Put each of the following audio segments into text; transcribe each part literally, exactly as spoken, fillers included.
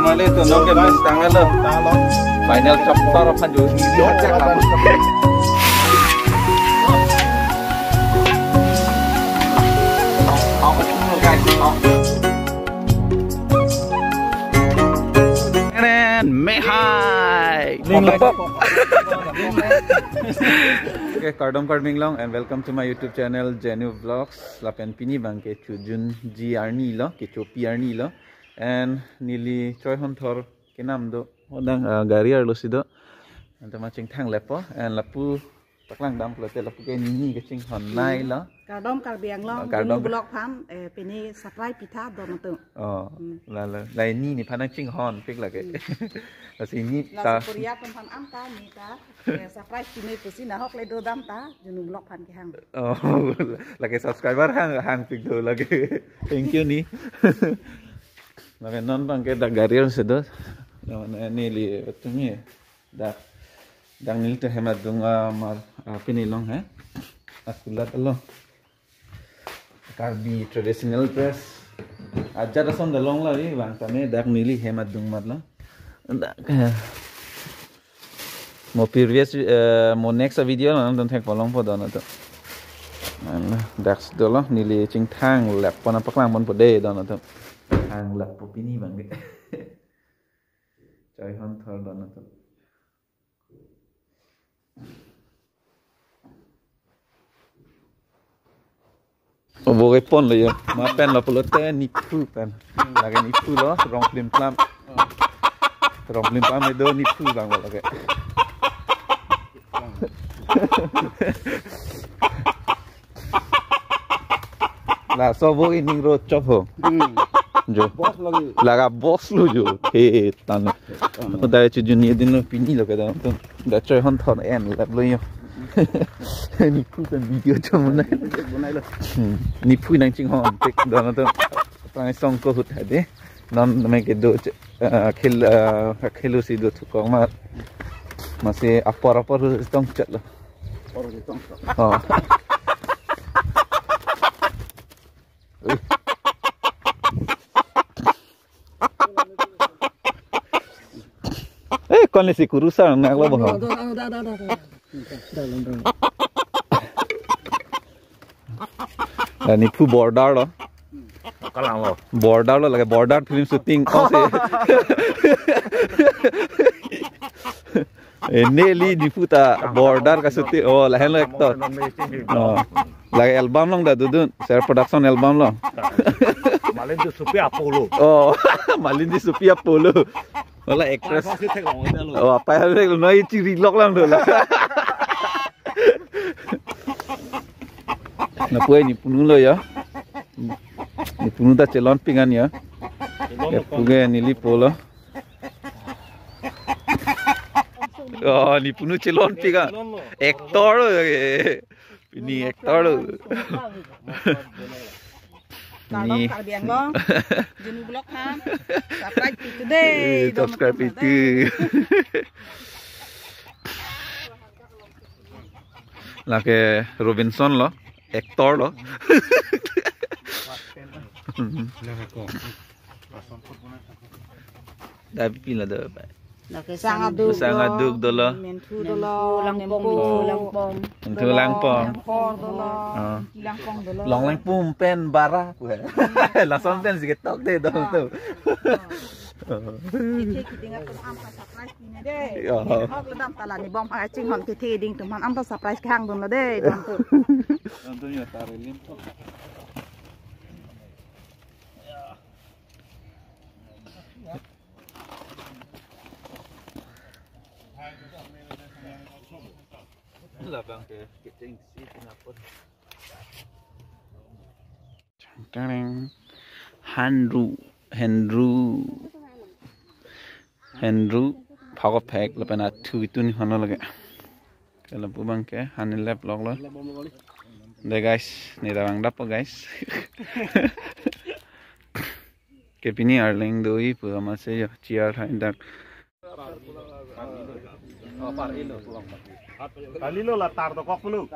Mane to no ke bintang lo. Final chapter aphan jo. Keren, mehai. Okay, kardom kardom inglong and welcome to my YouTube channel Jenu Vlogs. Lapen pini abang ke chojunji arni lo, kechopi arni lo. And neli Choi Honthor kenam do. Hodang, ah, gari arlo si do. Anta ma chingthang lepo. And lapu paklang dam pulote lapu ke nini kachinghon nai lo. Kardom Karbi Anglong, kardom. Junu Vlog aphan, eh, pini surprise pitha don atum. Oh, hmm. Lalo. Lai ni nephan nangchinghon pik lake. Hmm. Lasi ni la ta. Korea atum aphan anta ni ta. Eh, surprise pini pusi nahok le do dam ta, Junu Vlog aphan kehang. Oh, lake subscriber hang, hang pik do lake. Thank you ni. Lapen non abang ke dak gari arlo si do. Mane neli atum ye. Dak, dak neli to hem adung amar, ah, pini long he. Akulat along. Karbi traditional dress. Ajat ason dalong la ri bang tame dak neli hem adung mat lo. Dak, eh, mo previous, eh, mo next video lo nangtum thek polong po don atum. Mane dak dolo neli chingthang lep pon apaklang ponpo de don atum. Thang lep po pini abang ke. Choi Honthor don atum. Obo ke pon lo yo. Ma pen lo pulote niphu pen. Lake niphu lo, rong plim plam. Rong plim plam do niphu abang lo lake. Laso bo ining ro chop ho. Hmm. Jo. Boss lagi. Laga boss lo jo. He, tan. Tan. Aku dari chojunji din lo pini lo kada tu. Da Choi Honthor en lap lo yo. Niphu kan video chom na. Bonai lo. Hmm. Niphu nangchinghon tik don atum. Tang song ko hut hade. Non name ke do ch-, ah, khel, ah, khelu si do thukong ma. Masi apor apor hu tong chat lo. Apor hu tong chat. Oh. Eh, kon le si kurusar nang lo bo. Da, da, da, da, da. Da niphu border lo. Kalang lo. Border lo lake border film shooting. Oh, si. Eh, neli niphu ta border ka shooting. Oh, lahen lo actor. Oh. Lake album long da dodun. Ser production album long. Malin di Sophia Apollo. Oh, Malin di Sophia Apollo. Wala actress. Apa si thek long dia lo. Oh, apa ya lo noi chiri lok lang do la. Lapu ke nipunu lo ya. Nipunu ta chelon pik an ya. Chelon lo. Lapu ke neli po lo. Oh, nipunu chelon pik an. Chelon lo. Actor lo. Pini actor lo. Kardom ni Karbi Anglong. Junu Vlog aphan. Subscribe itu deh. Eh, subscribe itu. Lake Robinson lo, actor lo. Dabi pila do, Pak. Lake sang aduk, sang aduk dolo. Menthu dolo, langpong, menthu, dolo, langpong. Menthu langpong. Langpong dolo. Ah. Langpong dolo. Long langpong pen bara. Lason pen si ketok de dong tu. Kethe keding atum aphan surprise pini de. Ya. Hok ledam tala ni bom pangaching hon kethe keding atum aphan surprise kehang dun lo de dong tu. Dong tu ya tare lim tu. Labang ke kecheng si pinapon. Teng, Henru, Henru, Henru, phakok phek lapen athu itu ni hono lage. Ke lapu abang ke hani lep lok lo. De guys, ni tabang dapo guys. Ke pini arleng do-i pu amatsi yo chair hai dak. Kali lo latar dokok pulu.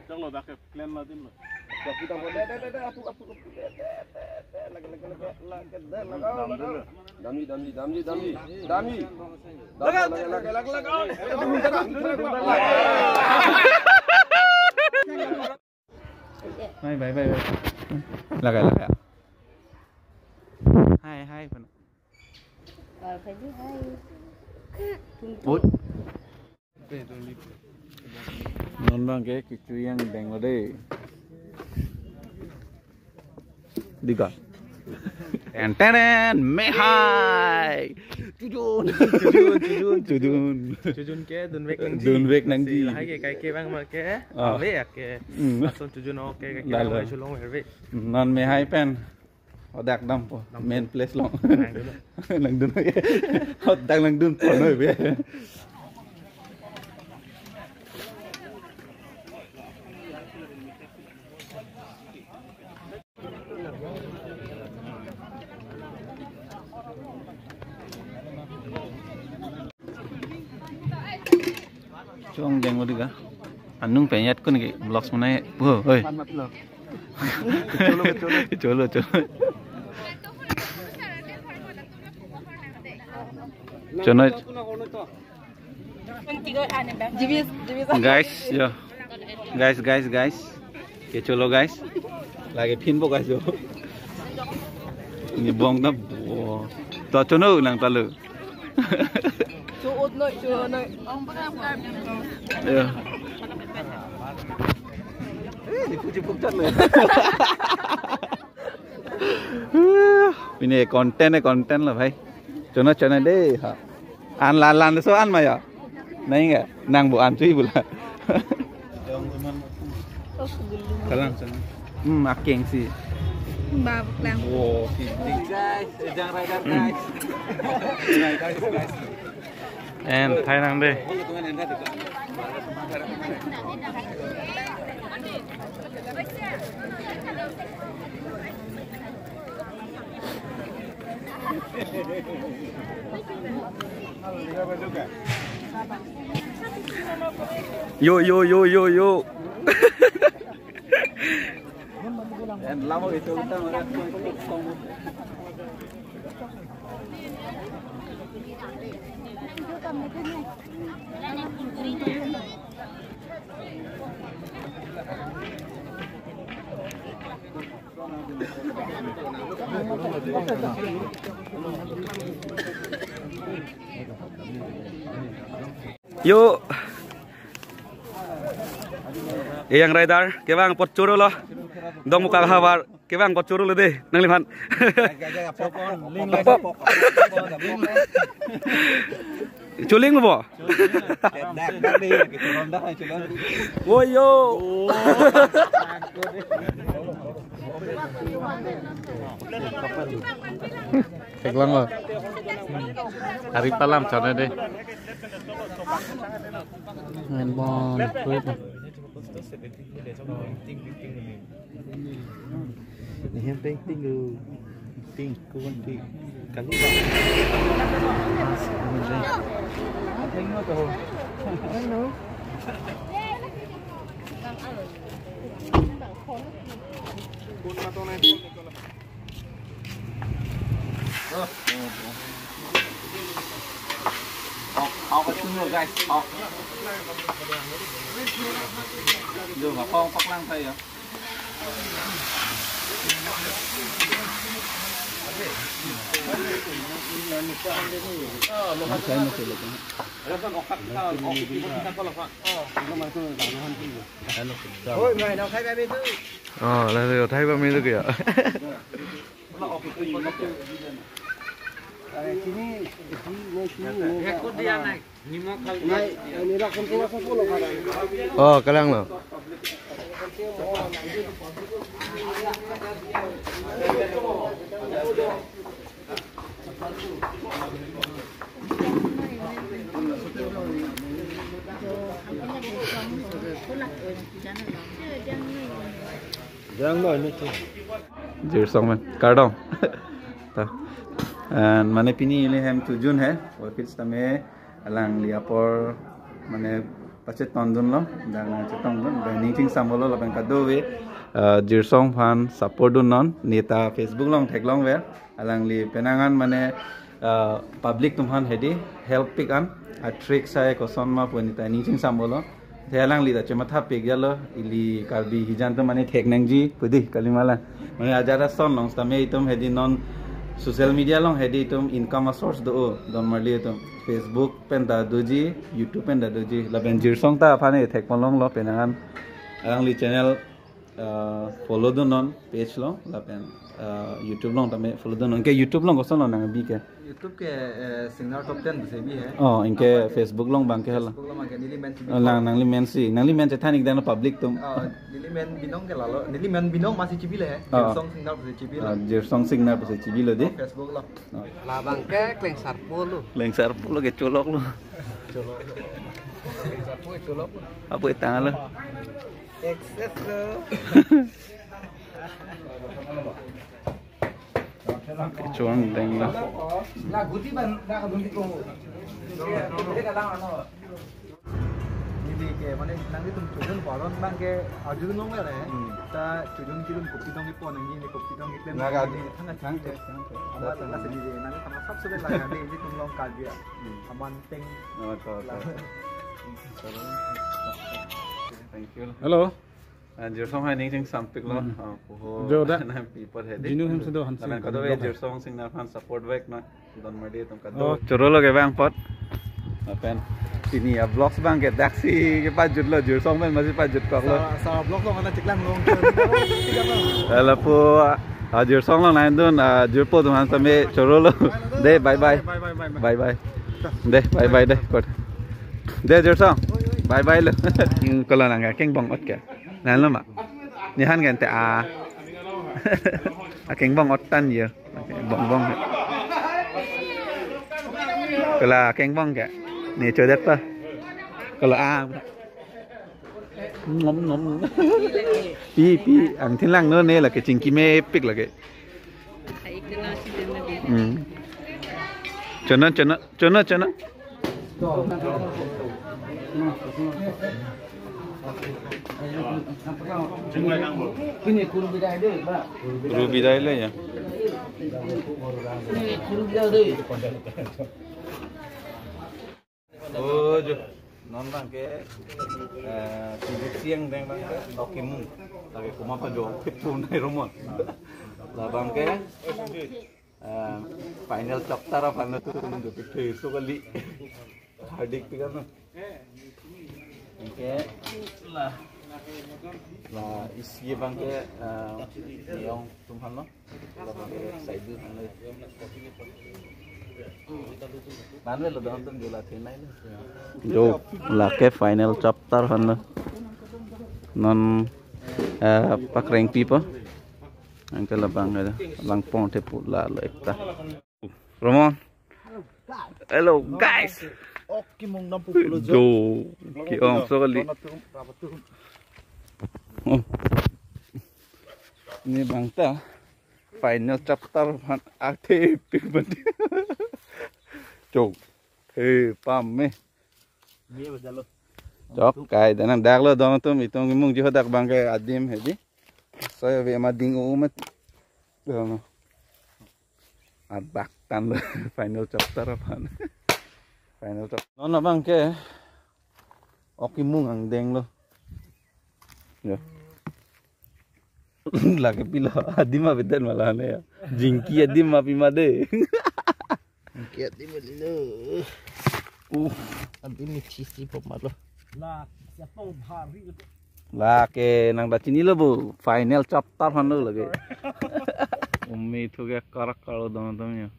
Chok lo dak ke plan lo dim lo. Damji, damji, damji, damji. Damji. Lage, lage, lage, lage, lage. Hai, bye, bye, bye. Lage, lage. Hai, hai, pano. Bye, bye, hai. Ut. Non bang ke kecho yang deng lo dei. Diga. Ten ten ten, mehai. Chojun. Chojun, chojun, chojun. Chojun. Chojun ke dunvek nangji. Dunvek nangji. Lahai ke kaike bang ma ke. Ah. Ave ya ke. Hmm. Lason chojun o ke kaike bang ma cholong ave. Non mehai pen. Hadak dampo, main place along. Nangdun. Nangdun. Hadak nangdunpo noi be. Chong jeng odi ka. Anung penyat kun ki vlogs manai. Wo, oi. Cholo, cholo. Cholo, cholo. Chonoi. Guys, yo. Guys, guys, guys. Kecho lo, guys. Lagi phin po, guys, yo. Ni bong na bo. To chono nang talo. Chuot noi, chuot noi. Ya. Eh, di puji pukchat noi. Pini content, content lo, bhai. Chonoi, chonoi dei, ha. An la, lan so an ma ya. Nai nge, nang bo an chui bula. Kalang sana. Hmm, akeng si. Ba, kalang. Wo, si, si. Guys, Ejang Rider, guys. Guys, guys. En, thai nang dei. Yo, yo, yo, yo, yo. Yo. Ejang Rider, kevang apot choro lo. Dongmukak ahavar, kevang apot choro lo dei, nangliphan. Pop, pop. Chuling bo? Woyo. Theklang lo. Ari palam chonoi dei. Ngen bon, kuit. Ni hem peng ting ku. Ting ku, ting. Kalu ba. Ting no to. Hello. Hok, hok, hok, guys, hok. Yo, hok, hok, hok lang tayo. Oh, lah, lah, thai ba mi tu kya? Oh, kalang lo. Jirso men, kardom. Ta. And mane pini ili hem chojun he, orchids tame alangli apor mane pachetongdunlo, dak nangchetongdun, dak ning ching sambolo lapen kadokave Uh, Jirsong aphan support dun non, neta Facebook along theklongver, alangli penang an mane, uh, public atum aphan hedi help pik an, a trick sai koson ma pu neta ning chingsam bolo. Te alangli ta chematha pik jalo, ili Karbi hijan atum mane thek nangji pu di kalima la. Mane ajat ason along sitame itum hedi non social media along hedi itum income a source do, don marli atum. Facebook pen ta doji, YouTube pen ta doji, lapen Jirsong ta aphan e thek ponlonglo penang an. Alangli channel, uh, follow dun non page along, lapen, uh, YouTube along tame follow dun non. Ke YouTube along koson lo nangbi ke? YouTube ke, eh, Singnar Top Ten pusi bi hai. Oh, anke Facebook along abang ke hala. Facebook along abang ke neli men chibi. Oh, nang, nangli men si, nangli men chethan ik dan public atum. Oh, neli men binong ke lalo, neli men binong masi chibi le hai. Oh. Jirsong Singnar pusi chibi lo. Ah, Jirsong Singnar pusi chibi lo di. Oh, Facebook lo. Oh. Labang ke Klengsarpo lo. Klengsarpo lo ke cholok lo. Cholok. Klengsarpo ke cholok lo. Apa itang lo? Excess lo. Kecho angdeng lo. Neli ke mane nanglitum chojun paron abang ke arjulong le. Hmm. Ta chojun kedun kopi dong ipo nangji, ne kopi dong iklem. Nang arju. Nangji thang thang thang. Amar la sedi je nang thang sab sebe la nangji tum along Karbi. Hmm. Aman teng. Oh, to, to. Thank you. Hello. Ah, Jirsong hai ning chingsam pik lo. Hmm. Ah, puho. Jo da. Nangpi apot hedi. Jinu hem sedo han. Lapen sing kadokave kado. Jirsong Singnar aphan support vek na. Don marli atum kado. Oh. Choro lo ke abang apot. Lapen pini a vlogs abang ke daksi kepajut lo, Jirsong pen masi pajut kok lo. Sa, sa vlog lo mana chiklang long. Lapu, ah, Jirsong lo nang dun, ah, Jirpo atum aphan sitame choro lo. De, bye bye. Bye bye, bye bye. Bye bye. De, bye bye de. Kot. De, Jirsong. Bye bye lo. Ing kola nang akeng bong ot ke. Nang lo ma. Ni han gente a. Akeng bong ot tan ye. Bong bong. Kola akeng bong ke. Ne chodet pa. Kola a. Nom nom. Pi pi angthin lang no ne lake chingki mepik lake. Hmm. Chona chona chona chona. Rubi dai le ya. Oh, jo. Non abang ke, eh, sibuk siang deng abang ke, Okimung. Lake kuma pa jo, pitu nai romon. Labang ke, eh, final chapter aphan tu tum jo pithe so kali. Hardik pi kan. Oke. Lah. Lah, isi abang ke, eh, neong atum aphan lo. Labang ke side view aphan lo. Manve lo dong atum jula thenai lo. Jo, lake final chapter aphan lo. Non, eh, pakreng pipo. Anke labang ke, labang pon te pu la lo ekta. Romon. Hello, guys. Okimung nam pulo jo. Jo, ke-ong so kali. Oh. Ne abang ta final chapter aphan athe pik bandi. Jo. He, pame. Chok, kai danang dak lo dong atum, itum imung jiho dak abang ke adim hedi. Soya ve ma ding u met. Dong. Abak tan lo final chapter aphan. Final chapter. Non abang ke Okimung angdeng lo. Ya. Lake pilo adim avedet ma la ne ya. Jingki adim ma pima de. Jingki adim lo. Uh. Adim isi pop ma lo. La, siapa bhari lo. Lake nang ta chinilo bo, final chapter aphan lo lake. Umi thu ke karak karo dong dong ya.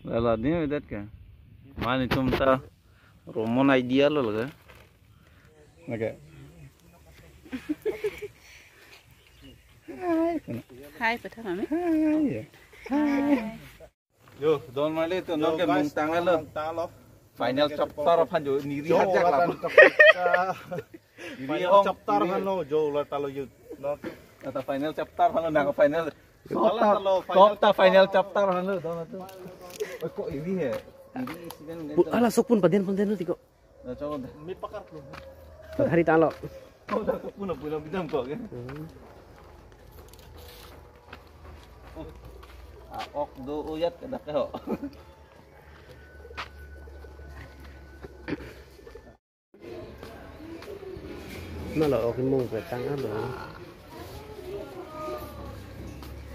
Lala ni vedet ke. Mane itum ta Romon idea lo lake. Lake. Hai, kena. Hai, patha mami. Hai, ya. Hai. Yo, don male to, jo, non ke guys, mung tanglo. Mung tanglo. Final chapter aphan jo niri jo, hajak la. Final chapter aphan lo, jo, la talo yo. No. Ata final chapter aphan lo, nang final. Wala talo, top ta final chapter aphan lo, don tu. Oi, kok ini he? Pu-, ala sokpun paden pun den tiko. Nah, coba deh. Mi pakar tuh. Hari talo. Oh, dah kepun apa bilang bidang kok kan? Hmm. Oh. Ah, ok do uyat ke dak ho. Nalo ok mung petang alo.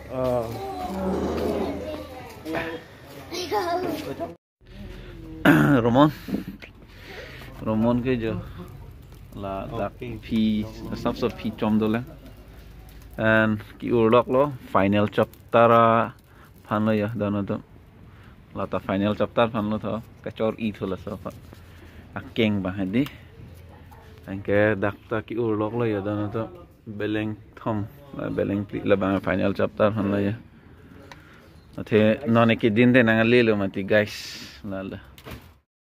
Oh. Romon. Romon ke jo. La dak phi, sap sap phi chom dole. And ki-urlok lo final chapter aphan lo ya, dono to. Lata final chapter aphan lo to. Kachor-i tho laso aphan. Akeng bang hadi. Anke dak ta ki-urlok lo ya, dono to. Beleng thom, la beleng phli, labang final chapter aphan lo ya. Athe non eki din te nang lelo mati guys. Lala.